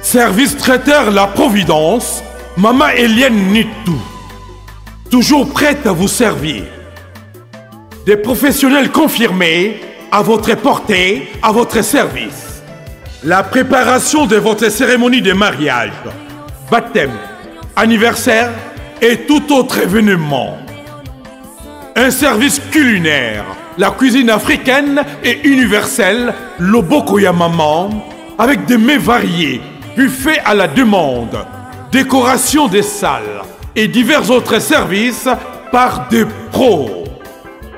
Service traiteur La Providence, Maman Eliane Nitou. Toujours prête à vous servir. Des professionnels confirmés à votre portée, à votre service. La préparation de votre cérémonie de mariage, baptême, anniversaire et tout autre événement. Un service culinaire, la cuisine africaine et universelle, Loboko Maman, avec des mets variés, buffet à la demande, décoration des salles et divers autres services par des pros.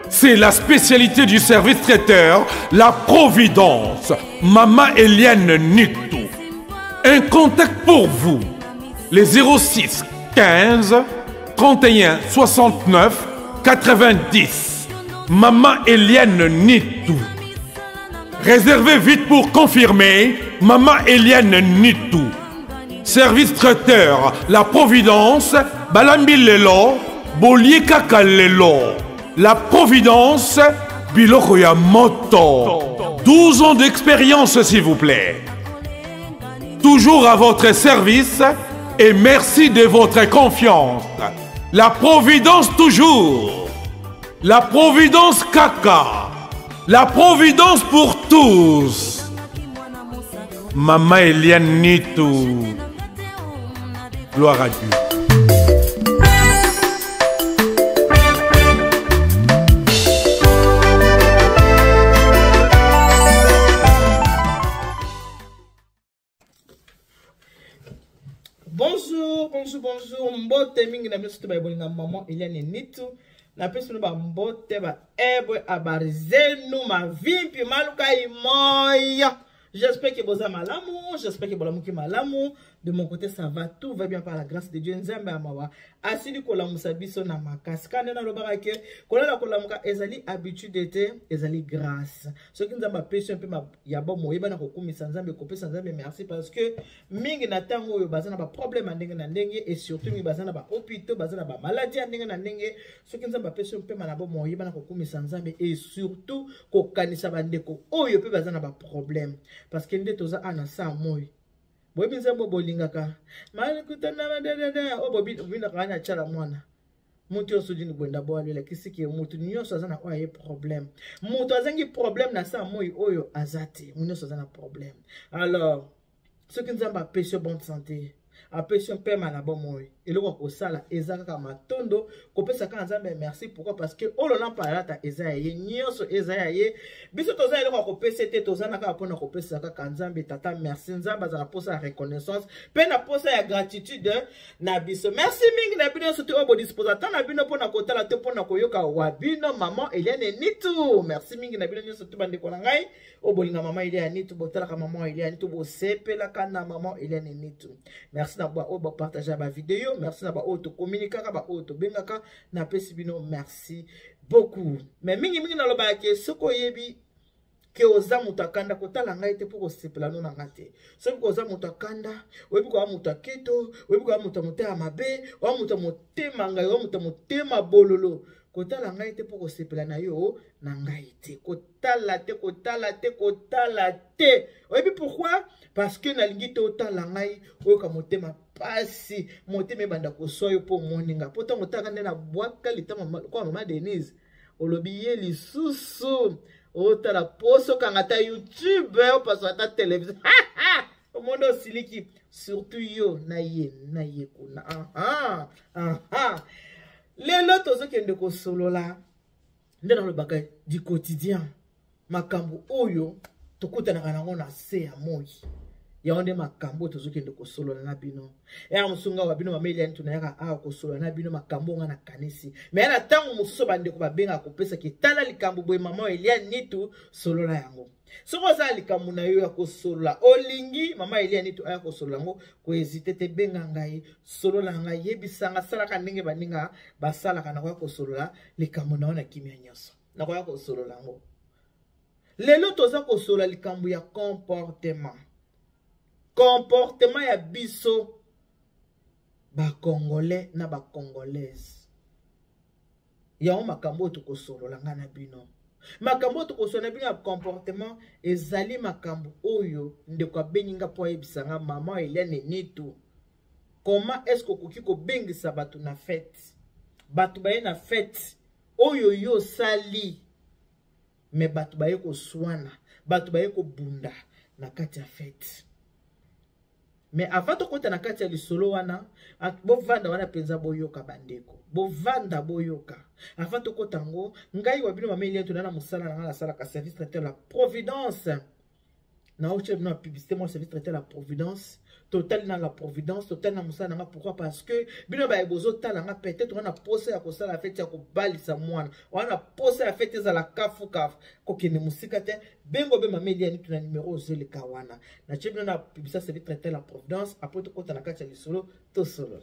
C'est la spécialité du service traiteur, la Providence, Mama Eliane Nitou. Un contact pour vous, les 06 15 31 69 90. Maman Eliane Nitou. Réservez vite pour confirmer, Maman Eliane Nitou. Service traiteur, La Providence, Balambi Lelo, Bolie Kaka Lelo. La Providence, Biloko ya Moto. 12 ans d'expérience, s'il vous plaît. Toujours à votre service et merci de votre confiance. La Providence toujours. La Providence Kaka. La Providence pour tous. Maman Eliane Nitou. Gloire à Dieu. Bonjour, bonjour, bonjour. Mbote mingi na biso to babolinga maman Eliane Nitu. Na pesi bino ba mbote ba ebwe habari zenu mavimpi maluka imoya. J'espère que boza malamu, j'espère que bolamuki malamu. De mon côté ça va, tout va bien par la grâce de Dieu. Nzambe ya mawa asili kolamusa biso na makasi. Kande na lobaka ke kolala kolamuka ezali habitude te, ezali grâce. Soki Nzambe apesi yo mpe ya bomoi, oyeba na kokumisa Nzambe, kopesa Nzambe merci parce que mingi na ntango oyo baza na ba problème ya ndenge na ndenge et surtout mingi baza na ba hôpitaux, baza na ba maladie ya ndenge na ndenge. Soki Nzambe apesi yo mpema na bomoi, oyeba na kokumisa Nzambe et surtout kokanisa bandeko oyo mpe baza na ba problème parce que nde toza awa na saa moi. Boyebi Nzambe oyo bolingaka. Malikuta na madadada, oyo bobinaka wana atyala mwana. Mutu nyonso dini bwenda bo alwela kisiki mutu nyonso aza na oyo aye problème. Mutu azangi problème na saa moi oyo aza te. Mutu nyonso aza na problème. Alors, soki Nzambe apesi yo bonne santé, apesi yo mpema na bomoi, eloko ya kosala eza kaka matondo, kopesa kaka Nzambe merci. Pourquoi? Parce que oyo lampa alata eza ya ye, nyonso eza ya ye. Biso toza eloko ya kopesa te, toza na kaka mpona kopesa kaka Nzambe tata merci. Nzambe aza na posa ya reconnaissance mpe na posa ya gratitude na biso. Merci mingi na bino nyonso te oyo bodisposa temps na bino mpona kotala te mpona koyoka wa bino maman Eliane Nitu. Merci mingi na bino nyonso te bandeko na ngai oyo bolinga maman Eliane Nitu, botalaka maman Eliane Nitu, bosepelaka na maman Eliane Nitu. Merci na ba oyo bopartage ba video, merci na ba oyo tokomunikaka, ba oyo tobengaka, napesi bino merci beaucoup. Mais mingi mingi nalobaka ke soki oyebi ke oza moto akanda, kotala ngai te mpo kosepela no na ngai te. Soki oza moto akanda, oyebi koya moto aketo, oyebi koya moto ya motema mabe, oya moto ya motema ngai, oya moto ya motema bololo, kotala ngai te mpo kosepela na yo na ngai te. Kotala te, kotala te, kotala te. Oyebi pourquoi? Parce que nalingi te otala ngai, oyoka motema pasi, motema ebanda koswa yo mpo omoni nga. Po ntango otaka nde nabwaka litama lokola mama Denise, olobi ye lisusu otala poso kanga ata YouTube, opaso ata télévision. Omoni osiliki, surtout yo na ye, na ye kuna. Aha, aha. Lelo tozokende kosolola nde nalobaka du quotidien, makambo oyo tokutanaka nango na se ya moi. Yango nde makambo oyo tozokende kosolola na bino. Ya mosusu nga wa bino mama Eliane tunayaka awa kosolola na bino makambo nga nakanisi. Mais na ntango mosusu bandeko babengaka kopesa ke tala likambo boye mama Eliane Nitu solola yango. Soki oza na likambo na yo ya kosolola, olingi mama Eliane Nitu aya kosolola yango, kohésite te, benga ngai, solola ngai, yebisa ngai, salaka ndenge baninga basalaka, nakoya kosolola likambo na yo na kimia nyonso. Nakoya kosolola yango. Lelo toza kosolola likambo ya comportement. Comportement ya biso ba Congolais na ba Congolaises. Yango makambo oyo tokosolola nga na bino. Makambo oyo tokosolola na bino ya comportement ezali makambo oyo ndeko abengi nga po ayebisa nga maman Eliane Nitu. Comment est-ce que okoki kobengisa bato na fête? Bato baye na fête oyo yo osali, mais bato baye koswana, bato baye kobunda na kati ya fête. Mais avant tokota na kati ya lisolo wana, bovanda wana mpenza boyoka bandeko, bovanda boyoka. Avant tokota yango, ngai wa bino mama Eliane tona na mosala na ngai nasalaka service traiteur la Providence. Naotia bino ya publicité moi service traiteur la Providence. Totali na la Providence, totali na mosala na nga. Pourquoi? Parce que bino baye bozotala nga peut-être wana posa ya kosala fête ya kobalisa mwana, wana posa ya fête ezala kafu kafu, kokende mosika te. Bengo be mama Eliane tuna numéro ozeleka wana. Natie bino na publicité service traiteur la Providence, après tokota na kati ya lisolo tosolola.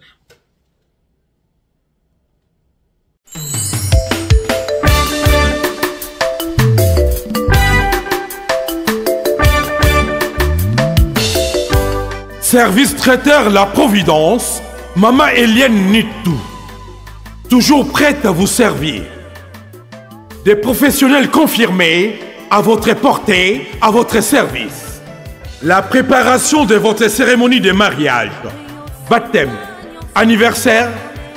Service traiteur La Providence, Mama Eliane Nitu, toujours prête à vous servir. Des professionnels confirmés à votre portée, à votre service. La préparation de votre cérémonie de mariage, baptême, anniversaire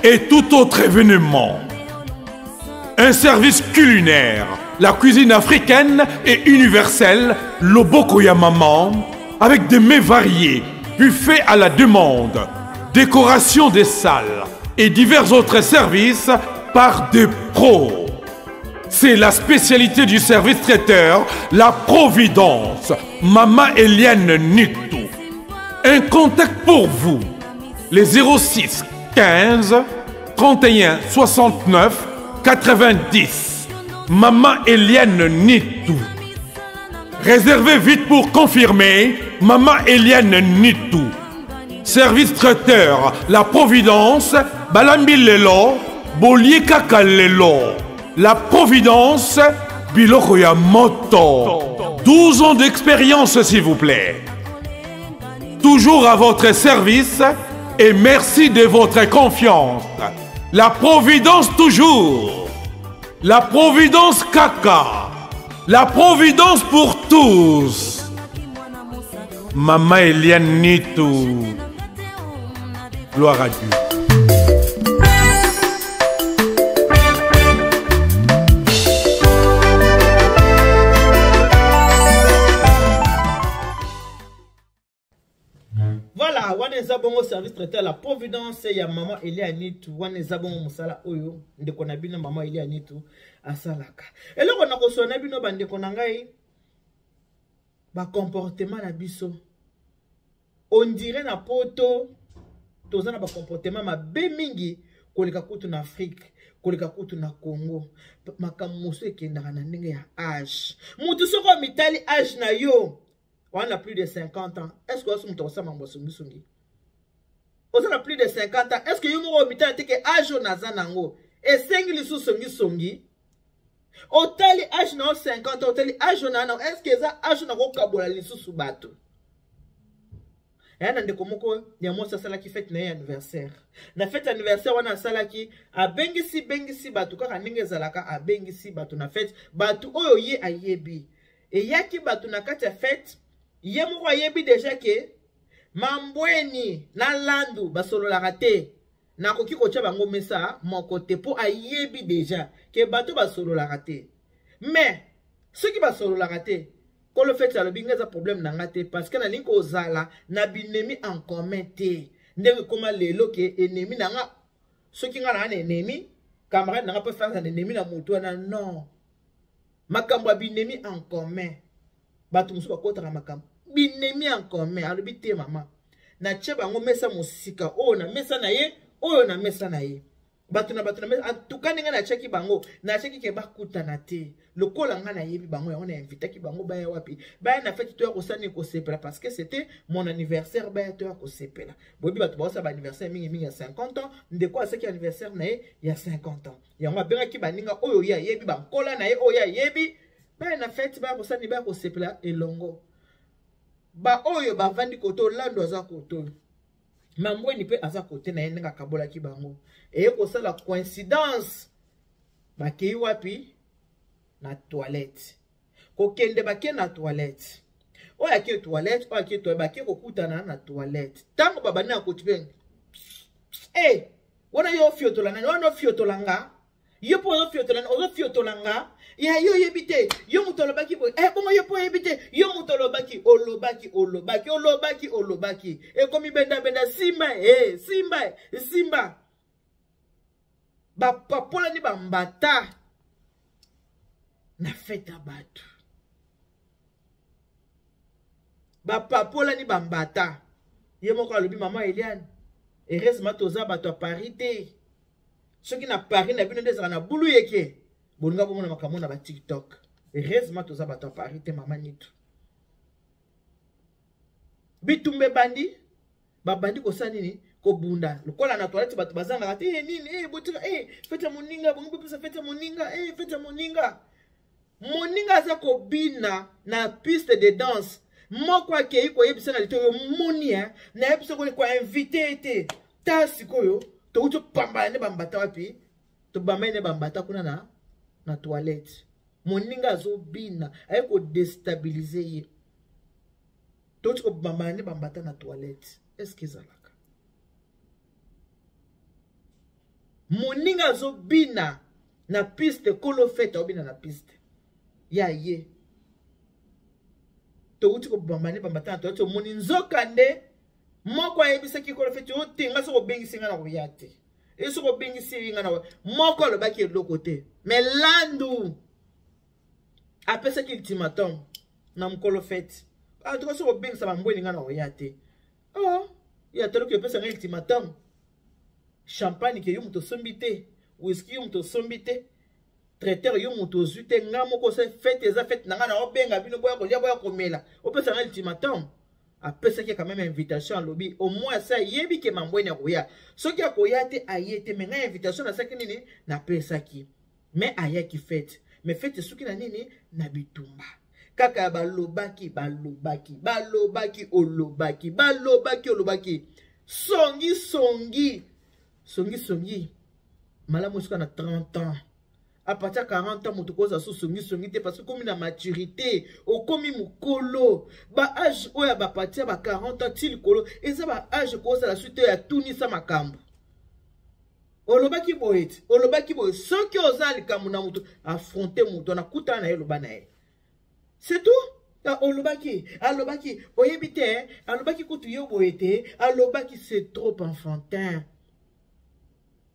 et tout autre événement. Un service culinaire, la cuisine africaine et universelle, Loboko ya Maman, avec des mets variés, buffet à la demande, décoration des salles et divers autres services par des pros. C'est la spécialité du service traiteur, la Providence, Mama Eliane Nitu. Un contact pour vous, les 06 15 31 69 90. Mama Eliane Nitu. Réservez vite pour confirmer, Mama Eliane Nitu. Service traiteur, la Providence, Balambi Lelo, Bolie Kaka Lelo. La Providence, biloko ya moto. 12 ans d'expérience, s'il vous plaît. Toujours à votre service et merci de votre confiance. La Providence toujours. La Providence Kaka. La Providence pour tous. Mama Eliane Nitu. Gloire à Dieu. Voilà, wana eza bongo service traiteur la Providence ya Mama Eliane Nitu. Wana eza bongo mosala oyo ndeko na bino Mama Eliane Nitu asalaka. Eloko na kosona bino bandeko na ngai, ba comportement na biso. On dirait na poto toza na ba comportement mabe mingi koleka kutu na Afrique, koleka kutu na Congo. Makambo mosusu ekendaka na ndenge ya âge. Mutu soko omitali âge na yo, wana plus de 50 ans, est-ce que osi mutu akosala mambo ya songisongi? Oza na plus de 50 ans, est-ce que yo moko omitali te ke âge oyo naza nango esengi lisusu songisongi? Otali âge na yo 50 ans, otali âge oyo na nango, est-ce que eza âge oyo nakokabola lisusu bato? Eya na ndeko moko ya mwasi asalaki fête na ye anniversaire. Na fête anniversaire wana asalaki, abengisi bengisi bato kaka ndenge ezalaka, abengisi bato na fête, bato oyo ye ayebi. Eyaki bato na kati ya fête, ye moko ayebi déjà ke Mambweni na Landu basololaka te. Nakoki kotia bango mesa moko te po ayebi déjà ke bato basololaka te. Mais soki basololaka te, kolo fête alobi nga eza problème na nga te parce que nalingi kozala na binemi en commun te. Ndenge ekoma lelo ke ennemi na nga, soki nga na na ennemi, camarade na nga pe faire na ennemi na motu wana, non. Makambo ya binemi en commun, bato mosusu bakotaka makambo. Binemi en commun. Alobi te mama. Natie bango mesa mosika. Oyo na mesa na ye, oyo na mesa na ye. Bato na bato na mesa. En tout cas ndenge natiaki bango, natiaki ke bakutana te. Lokola nga nayebi bango yango na invitaki bango baya wapi? Baya na fête to ya kosani kosepela parce que c'était mon anniversaire baya to ya kosepela. Boyebi bato baosala ba anniversaire mingi mingi ya 50 ans, ndeko asaki anniversaire na ye ya 50 ans. Yango abengaki baninga oyo ye ayebi, bankola na ye oyo ye ayebi, baya na fête baya kosani baya kosepela elongo. Ba oyo bavandi koto, Lando aza koto. Mambweni pe aza kote na ye ndenge akabolaki bango. Eye kosala coïncidence. Bakei wapi? Na toilette. Kokende bake na toilette. Oyo ake toilette, oyo ake toilette, bake kokutana na toilette. Tango babandi na kotipe. Eh, wana yo ofiotola nani? Wana ofiotola nga? Yo po ozofiotola nani? Ozofiotola nga? Ya yo oyebi te. Yo moto olobaki boye. Eh, bongo yo po oyebi te. Yo moto olobaki, olobaki, olobaki, olobaki, olobaki. Ekomi benda benda simba, eh, simba, simba. Bapapolani bambata na fête ya bato. Bapapolani bambata. Ye moko alobi mama Eliane, heureusement toza bato ya Paris te. Soki na Paris na bino nde ezalaka na bulu yeke, bolinga bomona makambo na ba TikTok. Heureusement toza bato ya Paris te mama Nitu. Bitumba ebandi, babandi kosala nini? Kobunda. Lokola na toilette bato bazangaka te, eh, nini, eh, botika, eh, fête ya moninga, bongi bopesa fête ya moninga, eh, fête ya moninga. Moninga aza kobina na piste de danse. Moko akei koyebisa na litoyi, omoni, hein, nayebisa ko ko inviter ye te. Ta sikoyo, touti kopambala nde bambata wapi? Tobambali nde bambata kuna na toilette. Moninga azobina, aye kodestabiliser ye. Touti kobambala nde bambata na toilette. Est-ce que ezalaka? Moninga azobina na piste, kolo fete aobina na piste. Ya ye. Touti kobamba nde bambata na toilette, omoni nzoka nde moko ayebisaki kolo fete, yo te, nga soki obengisi nga na koya te. E soki obengisi nga na koya. Moko alobaki eloko te. Mais Landu apesaki ultimatum na mokolo fete. En tout cas, soki obengisa bambweni nga na koya te. Oh, ya toloki opesa nga ultimatum. Champagne ke yo moto osombi te, whisky yo moto osombi te, traiteur yo moto ozwi te, nga moko se fête eza fête na nga na obenga bino boya kolia boya komela. Opesa nga ultimatum. Apesaki quand même invitation alobi au moins ça yebi ke mambweni akoya. Soki akoya te aye te, mais nga invitation nasaki nini? Napesaki. Mais ayaki fête. Mais fête soki na nini? Na bitumba. Kaka balobaki, balobaki, balobaki, olobaki, balobaki, olobaki. Songi, songi. Songi, songi. Malamu soki na 30 ans. À partir de 40 ans, moto koza so songi songi te parce que komi na maturité, okomi mukolo. Ba âge oyo ba partir ba 40 ans ti likolo, eza ba âge koza la suite ya tunisa makambo. Olobaki boye ti, olobaki boye, soki oza likambo na moto, affronter moto, na kutana na ye, loba na ye. C'est tout. Ah, olobaki, alobaki, oyebi te, hein? Alobaki kutu yo boye te, alobaki c'est trop enfantin.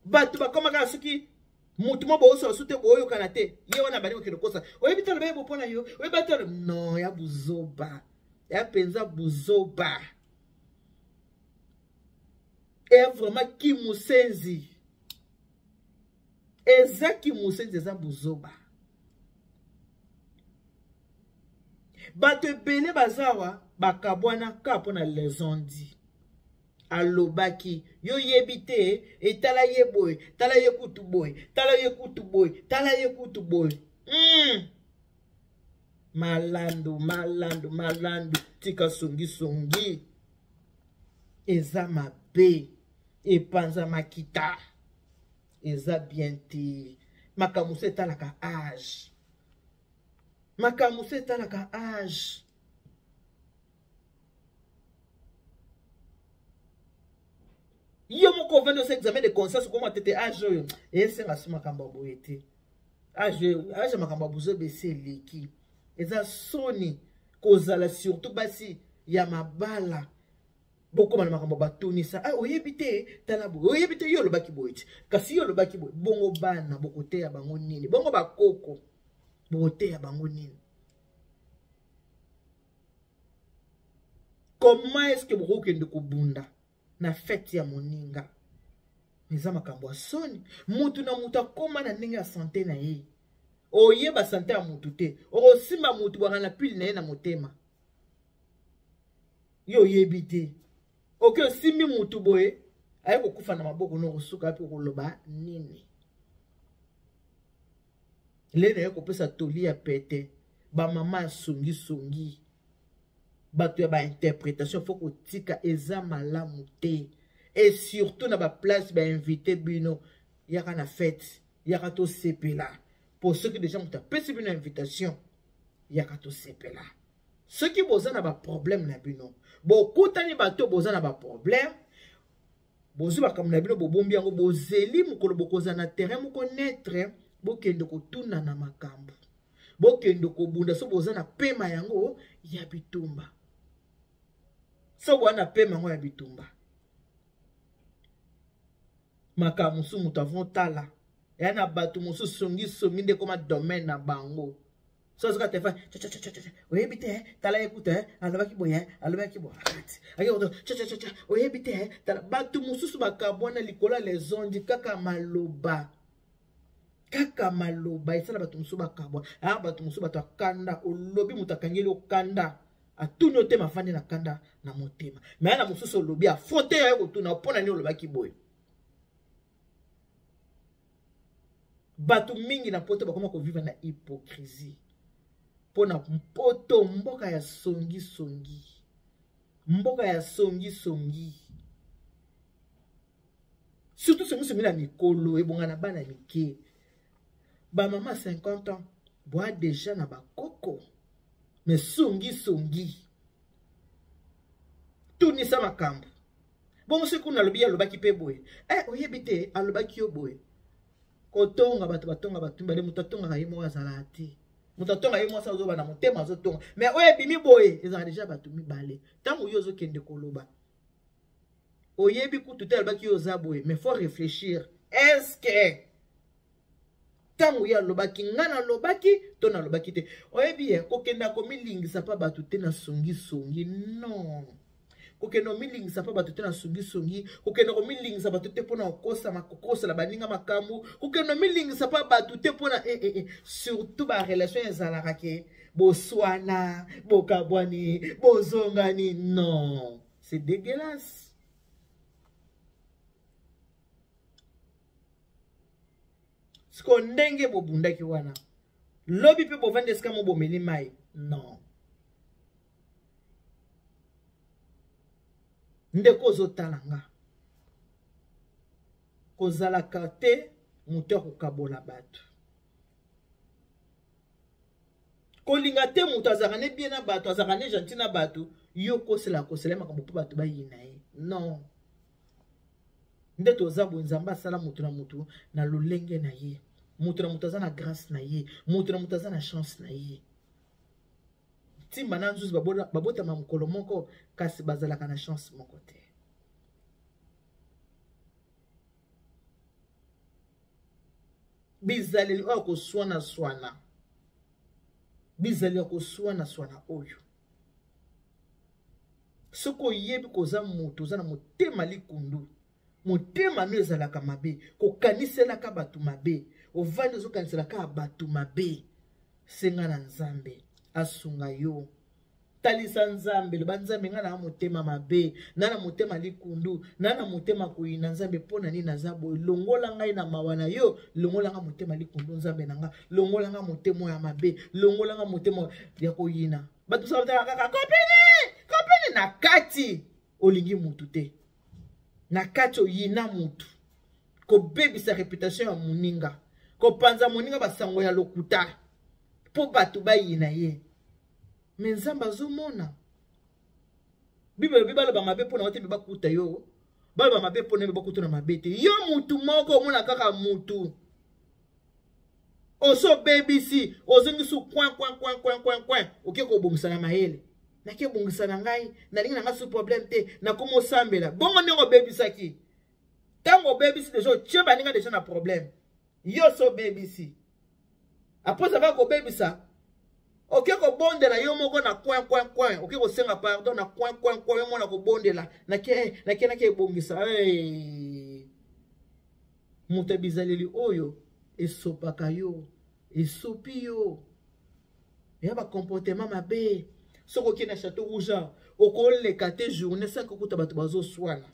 Bato bakomaka soki motu mo boyosola su te boyokana te, ye wana abandi kokende kosa. Oyebi te aloba ye bo mpona yo, oyebi te aloba, non, ya buzoba. Ya mpenza buzoba. Ya vraiment kimusenzi. Eza kimusenzi, eza buzoba. Bato ebele bazawa bakabwana kaka mpona lesondi. Alobaki yo yebi te, etala ye boye, tala ye kutu boye, tala ye kutu boye, tala ye kutu boye. Malandu, malandu, malandu, tika songi songi. Eza mabe, epanza makita. Eza bien te. Makambo se etalaka âge. Makambo se etalaka âge. Yo moko ovandi osa examen de conscience okoma tete âge oyo esenga so makambo ya boye te. Âge, âge ya makambo ya buzoba esi eleki. Eza soni kozala surtout basi ya mabala. Bokoma na makambo batunisa. Ah, oyebi te, tala boye. Oyebi te, yo olobaki boye te. Kasi yo olobaki boye. Bongo bana bokoteya bango nini? Bongo bakoko bokoteya bango nini? Comment est-ce que bokokende kobunda na fete ya moninga? Eza makambo ya soni. Mutu na mutu akoma na ndenge ya sante na ye. Oyeba sante ya mutu te, okosimba mutu bwaka na pile na ye na motema. Yo oyebi te. Oke osimbi mutu boye, aye kokufa na maboko no kosuka mpe koloba nini? Lena ye kopesa toli ya pete, ba mama ya songi songi. Bato ya ba interpretation faut kotika, eza malamu te. Et surtout na ba place ba invité bino yaka na fête, yaka tosepela. Po soki déjà moto apesi bino invitation, yaka tosepela. Soki boza na ba problème na bino, bokutani bato boza na ba problème, bozwi makambo na bino bobombi yango, bozeli mokolo bokozala na terrain moko neutre, bokende kotuna na makambo, bokende kobunda. So boza na pema yango ya bitumba, so boza na pema yango ya bitumba, makambo mosusu moto avotala ya na bato mosusu songisongi nde ekoma domaine na bango. So azoka telefone, oyebi te, tala ye kuta alobaki boye, alobaki boye, oyebi te, tala bato mosusu bakabwana likolo ya lezondi, kaka maloba, kaka maloba esala bato mosusu bakabwa. Ah, bato mosusu bato akanda, olobi moto akangeli okanda, atuni otema, afandi na kanda na motema. Me na mosusu olobi afronte ya ye kotuna mpo na nini olobaki boye. Bato mingi na poto bakoma kovivre na hypocrisie. Mpo na poto, mboka ya songisongi, mboka ya songisongi, surtout songisongi na mikolo ebonga na bana mike. Ba mama 50 ans boa déjà na bakoko, mais songisongi tunisa makambo. Bongo soki kuna alobi ye alobaki mpe boye, oyebi te alobaki yo boye. Kotonga bato batonga bato mibale, moto atongaka ye moko azalaka te. Moto atonga ye mwasi azoba na motema azotonga, mais oyo ebimi boye ezalaka deja bato mibale. Ntango yo ozokende koloba, oyebi kutu te alobaki yo oza boye, mais faut réfléchir. Est-ce que ntango ye alobaki nga nalobaki to nalobaki te? Oyebi ye kokenda komilingisa mpa bato te na songisongi, non. Kokenda komilingisa mpa bato te na songisongi, kokenda komilingisa bato te mpona kokosama, kokosela baninga makambo, kokenda komilingisa mpa bato te mpona surtout ba relation ezalaka ke boswana, bokabwani, bozongani, non, c'est dégueulasse. Siko ndenge bobundaki wana, lobi mpe bovandi esika mo bomeli mai, non. Ndeko ozotala nga, kozalaka te moto ya kokabola bato, kolinga te moto azalaka ne bien na bato, azalaka ne gentil na bato, yo kosela kosela makambo mpo bato bayina ye, non. Nde toza boye, Nzambe asala moto na moto na lolenge na ye, moto na moto aza na grâce na ye, moto na moto aza na chance na ye. Ntimba na nzuzi babotama mokolo moko, kasi bazalaka na chance moko te. Bizaleli oyo koswana-swana, bizaleli ya koswana-swana oyo, soki oyebi koza moto oza na motema likundu, motema no ezalaka mabe, kokaniselaka bato mabe, ovandi ozokaniselaka bato mabe, senga na Nzambe asunga yo. Talisa Nzambe, loba Nzambe nga na motema mabe, na na motema likundu, na na motema koyina. Nzambe, mpo na nini naza boye? Longola ngai na mawa na yo, longola nga motema likundu, Nzambe na nga, longola nga motema ya mabe, longola nga motema ya koyina. Bato salaka kaka kopene kopene, na kati olingi mutu te, na kati oyina mutu, kobebisa reputation ya moninga, kopanza moninga basango ya lokuta mpo bato bayina ye. Me Nzambe azomona. Bible elobi baloba mabe mpo na yo te, mpe bakuta yo, baloba mabe mpo na yo, mpe bakuta na mabe te. Yo mutu moko omona kaka mutu oso obebisi, ozongisi coin coin coin coin coin coin, oke kobongisa na mayele, nake bongisa na ngai, nalingi na ngai su problème te, nakomi osambela. Bongo ndenge obebisaki, ntango obebisi deja, otie baninga deja na problème, yo so obebisi, après ça va kobebisa. Oke kobondela yo moko na coin coin coin, oke kosenga pardon na coin coin coin, yo moko na kobondela nake nake nake ebongisa. Hey. Moto ya bizaleli oyo esopaka yo, esopi yo. Ya ba comportement mabe. Soki okei na Chateau Rouge, okoleka te journée sans kokuta bato bazoswana.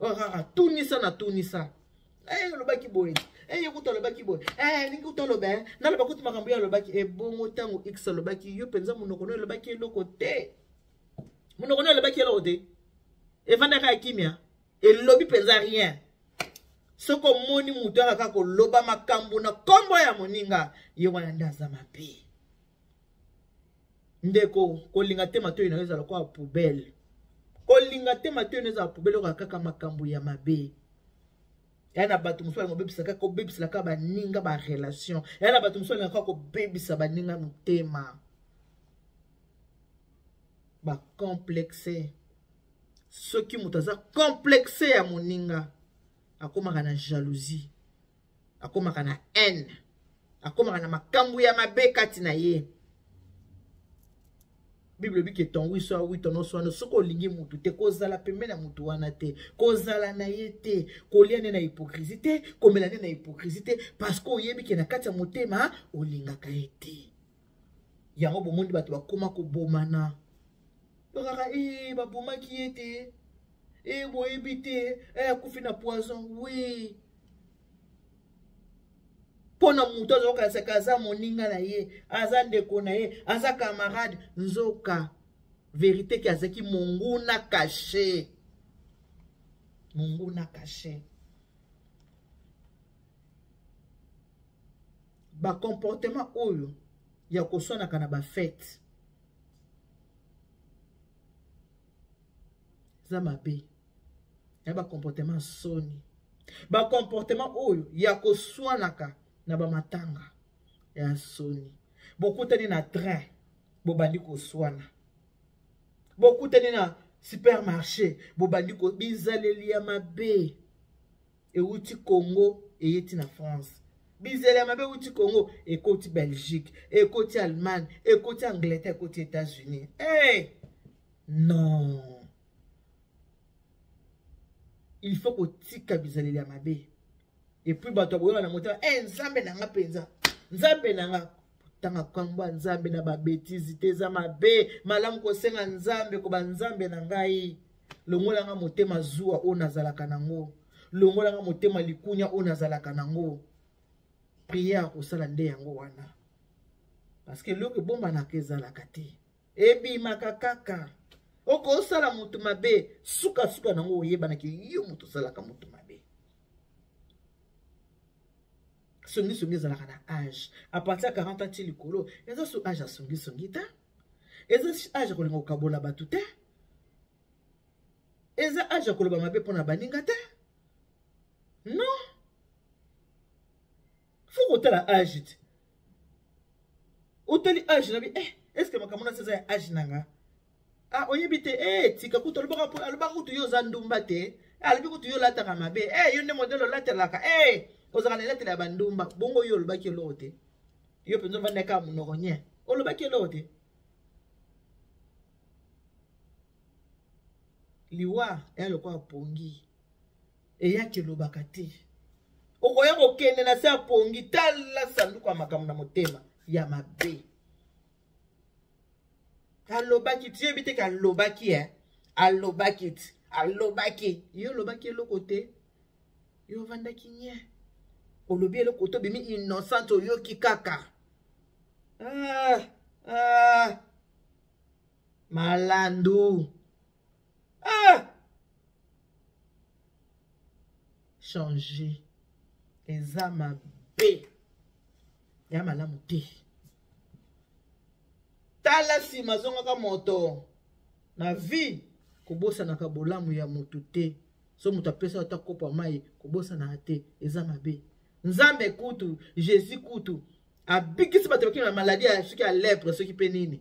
Kaka tunisa na tunisa. Eh, olobaki boye. Eh, yo kutu olobaki boye. Eh, ningi kutu oloba, eh. Naloba kutu makambo yo alobaki. Ebongo ntango X alobaki, yo mpenza monoko no elobaki eloko te. Monoko no elobaki eloko te. Evandaka ya kimia. Elobi mpenza rien. Soki omoni moto aka kaka koloba makambo na nkombo ya moninga, ye wana nde aza mabe. Ndeko, kolinga te matoyi na yo ezala lokola poubelle. Kolinga te matoyi na yo ezala poubelle, oyoka kaka makambo ya mabe. Ya na bato mosusu balinga kobebisa kaka, kobebisela kaka baninga ba relation. Ya na bato mosusu balinga kaka kobebisa baninga motema. Ba complexe. Soki moto aza complexe ya moninga, akomaka na jalousie, akomaka na haine, akomaka na makambo ya mabe kati na ye. Bible elobi ke ton oui soit oui, ton non soit non. Soki olingi mutu te, kozala pembeni ya mutu wana te, kozala na ye te, kolia nde na hypocrisie te, komela nde na hypocrisie te, parce que oyebi ke na kati ya motema olingaka ye te. Yango bomoni bato bakoma kobomana. Kaka, babomaki ye te. Boyebi te, akufi na poison. Oui. Mpo na moto azokanisaka aza moninga na ye, aza ndeko na ye, aza camarade, nzoka vérité ke azalaki monguna caché. Monguna caché. Ba comportement oyo ya koswanaka na ba fête eza mabe. Ya ba comportement soni. Ba comportement oyo ya koswanaka na ba matanga ya soni. Bokutani na train, bobandi koswana. Bokutani na supermarché, bobandi ko bizaleli ya mabe. Euti Congo, eyeti na France. Bizaleli ya mabe euti Congo, ekoti Belgique, ekoti Allemagne, ekoti Angleterre, ekoti États-Unis. Hey! Non. Il faut kotika bizaleli ya mabe. Et puis bato boyoka na motema, eh, Nzambe na nga penza. Nzambe na nga. Tanga kombo ya Nzambe na ba bêtises te, eza mabe. Malamu kosenga Nzambe koba Nzambe na ngai. Longola nga motema zuwa oyo nazalaka nango. Longola nga motema likunya oyo nazalaka nango. Prière kosala nde yango wana. Parce que eloko ebombanaka ezalaka te. Ebimaka kaka. Okosala motu mabe, suka-suka nango oyebanaki yo motu osalaka motu mabe. Songisongi ezalaka na âge. À partir ya 40 ans ti likolo, eza so âge ya songisongi te. Eza âge ya kolinga kokabola bato te. Eza âge ya koloba mabe mpona baninga te. Non. Faut kotala âge te. Otali âge na bi, est-ce que makambo na eza ya âge na nga? Ah, oyebi te, tika kutu, alobaka kutu yo oza ndumba te. Alobi kutu yo olataka mabe. Yo nde modèle olatelaka. Ozalaka na elatela ya bandumba. Bongo yo olobaki eloko te. Yo mpenza ovandaki kaka monoko nye. Olobaki eloko te. Liwa eya lokola pongi. Eyaki elobaka te. Okoya kokende na se ya pongi, tala sanduku ya makambo na motema ya mabe. Alobaki ti, yebi te ke alobaki, eh. Alobaki ti, alobaki. Yo olobaki eloko te. Yo ovandaki nye. Olobi eloko te, obimi innocente, oyoki kaka. Ah, ah. Malandu. Ah! Changer. Eza mabe. Ya malamu te. Tala sima zongaka moto. Na vie, kobosanaka bolamu ya motu te. So moto apesa ata kopo ya mai, kobosanaka te. Eza mabe. Nzambe kutu, Jésus kutu, abikisi bato bakimi na maladie ya soki ya lèpre, soki pe nini.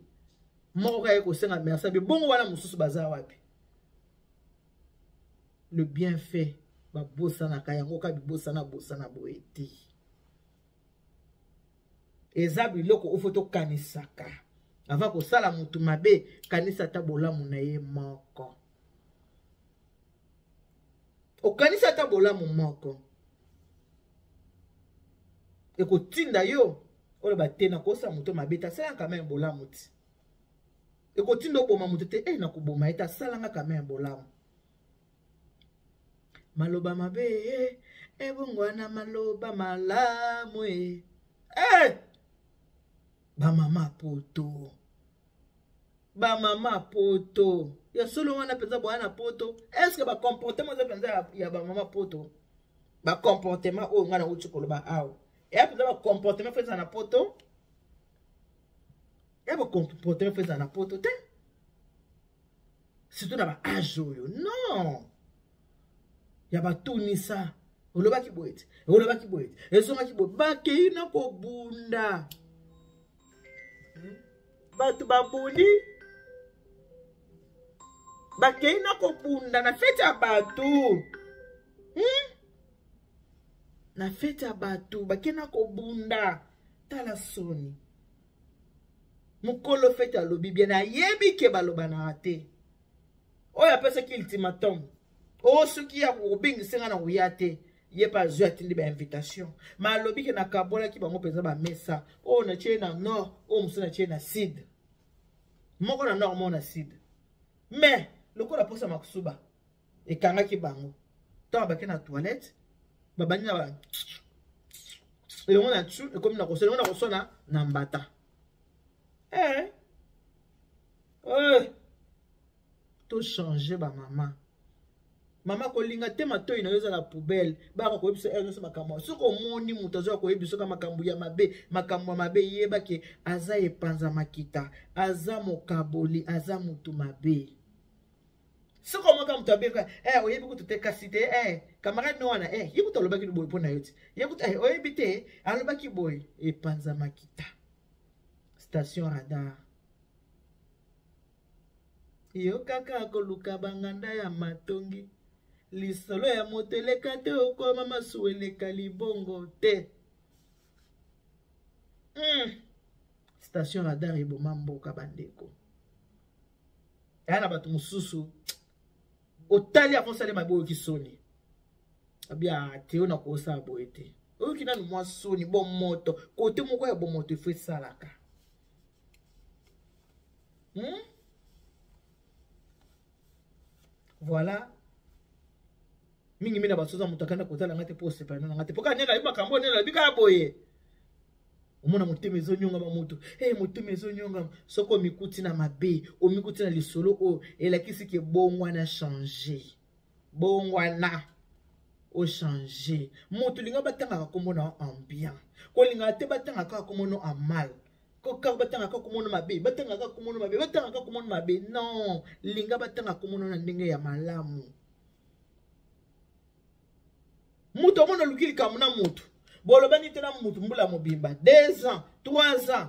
Moko kaka ye kosenga merci abe, bongo wana mosusu baza wapi? Le bienfait, babosanaka yango kaka bibosana bosana boye te. Eza biloko oyo fo tokanisaka avant kosala motu mabe, kanisa ata bolamu na ye moko. Okanisa ata bolamu moko ekotinda yo oloba te nakosala moto mabe te, asalaka meme bolamu ti. Ekotinda oboma moto te, e nakoboma ye te, asalanga quand même bolamu. Maloba mabe ebongwana maloba malamu e. Eh! Bamama poto, bamama poto ya solo wana mpenza boya na poto, est-ce bacomportement eza mpenza ya bamama poto? Bacomportement oyo ngai nauti koloba awa eya mpenza bacomportement fo ezala na poto? Ya bacomportement fo ezala na poto te, surtout na baage oyo. Non, ya batunisa olobaki boye te, olobaki boye te, ezongaki boye, bakei na kobunda, bato babundi, bakei na kobunda na feti ya bato, Na feti ya bato bakei na kobunda. Tala soni, mokolo feti alobi bien, nayebi ke balobanaka te. Oyo apesaki ultimatum oyo soki ya kobengisa nga na koya te, ye mpe azwi, atindi bainvitation, ma alobi ke nakabolaki bango mpenza bamesa, oyo natie na nord, oyo mosusu natie na sud, moko na nord, moko na sud. Mais lokola mposa makusuba ekangaki bango, ntango bake na toilette, babandi na ba elongo na tu, ekomi na kosona, elongo na kosona na mbata. Eh. Eh. Tochange bamama. Mama, kolinga te matoi na yo eza na poubelle, baka koyebisa heure nyonso makambo. Soki omoni moto azoya koyebisa ka makambo ya mabe, makambo ya mabe, yeba ke aza epanza makita, aza mokaboli, aza motu mabe. Soki omoka moto abeka, eh, oyebi kutu te, kasi te, eh, camarade no wana, eh, ye kutu alobaki boye mpo na yo ti, ye kutu, eh, oyebi te, alobaki boye. Epanza makita, station radar. Yo kaka koluka banganda ya matongi, lisolo ya moto eleka te, okoma masuwa eleka libongo te. Station radar eboma mboka, bandeko. Eya na bato mosusu, otali avant osali mabe, oyoki soni, abia te, oyo nakosala boye te, oyoki nanu mwa soni. Bomoto, kote moko ya bomoto efo esalaka. Voilà, mingi mingi na basoza, moto akanda kotala nga te mpo osepela na nga te, mpo kaka ndenge ayebi makambo, ndenge alobi kaka boye, omona motema ezonyongama moto, hey, motema ezonyongama. Soki omikuti na mabe, omikuti na lisolo oyo elakisi ke bongwana, change, bongwana, ochange. Moto linga batangaka nkombo na en bien, kolingaka te batangaka kaka nkombo no en mal, kaka batangaka nkombo no mabe, batangaka nkombo no mabe, batangaka nkombo no mabe. Non, linga batangaka nkombo no na ndenge ya malamu. Moto omona oluki likambo na motu, bolobani te na motu mbula mobimba, 2 ans, 3 ans,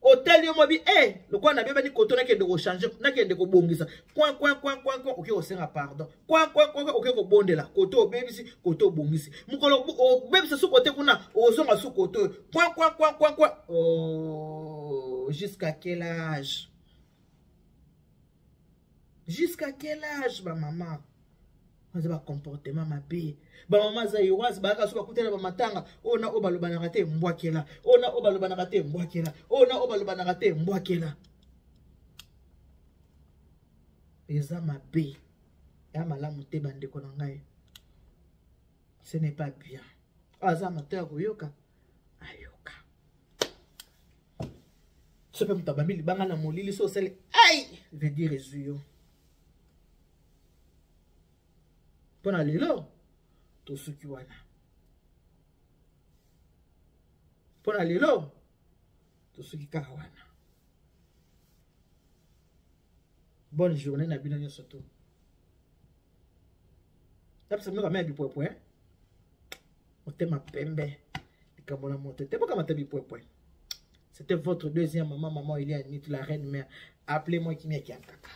otali yo mobi e lokola nabebani koto, nakende kochange, nakende kobongisa, coin coin coin coin coin, oke kosenga pardon, coin coin coin, oke kobondela koto obebisi, koto obongisi. Mokolo obebisa su kote kuna, ozonga su koto oyo, coin coin coin coin coin. Oh, jusqu'à quel âge, jusqu'à quel âge, bamama aza bacomportement mabe? Bamama zairoise bayaka so bakutana bamatanga, oyo na oyo balobanaka te, mbwakela, oyo na oyo balobanaka te, mbwakela, oyo na oyo balobanaka te, mbwakela. Eza mabe, ya malamu te, bandeko na ngai, ce n'est pas bien. Oyo aza mato ya koyoka, ayoka. So mpe moto abambi libanga na molili, so osali ai, veut dire ezwi yo. Mpo na lelo tosuki wana, mpo na lelo tosuki kaka wana. Bonne journée na bino nyonso. To napesa bino kama ya bipwepwe, motema pembe, likambo na moto te, bokamata bipwepwe. C'était votre deuxième maman, maman Eliane Nitu, la reine mère. Appelez-moi Kimia Kiankaka.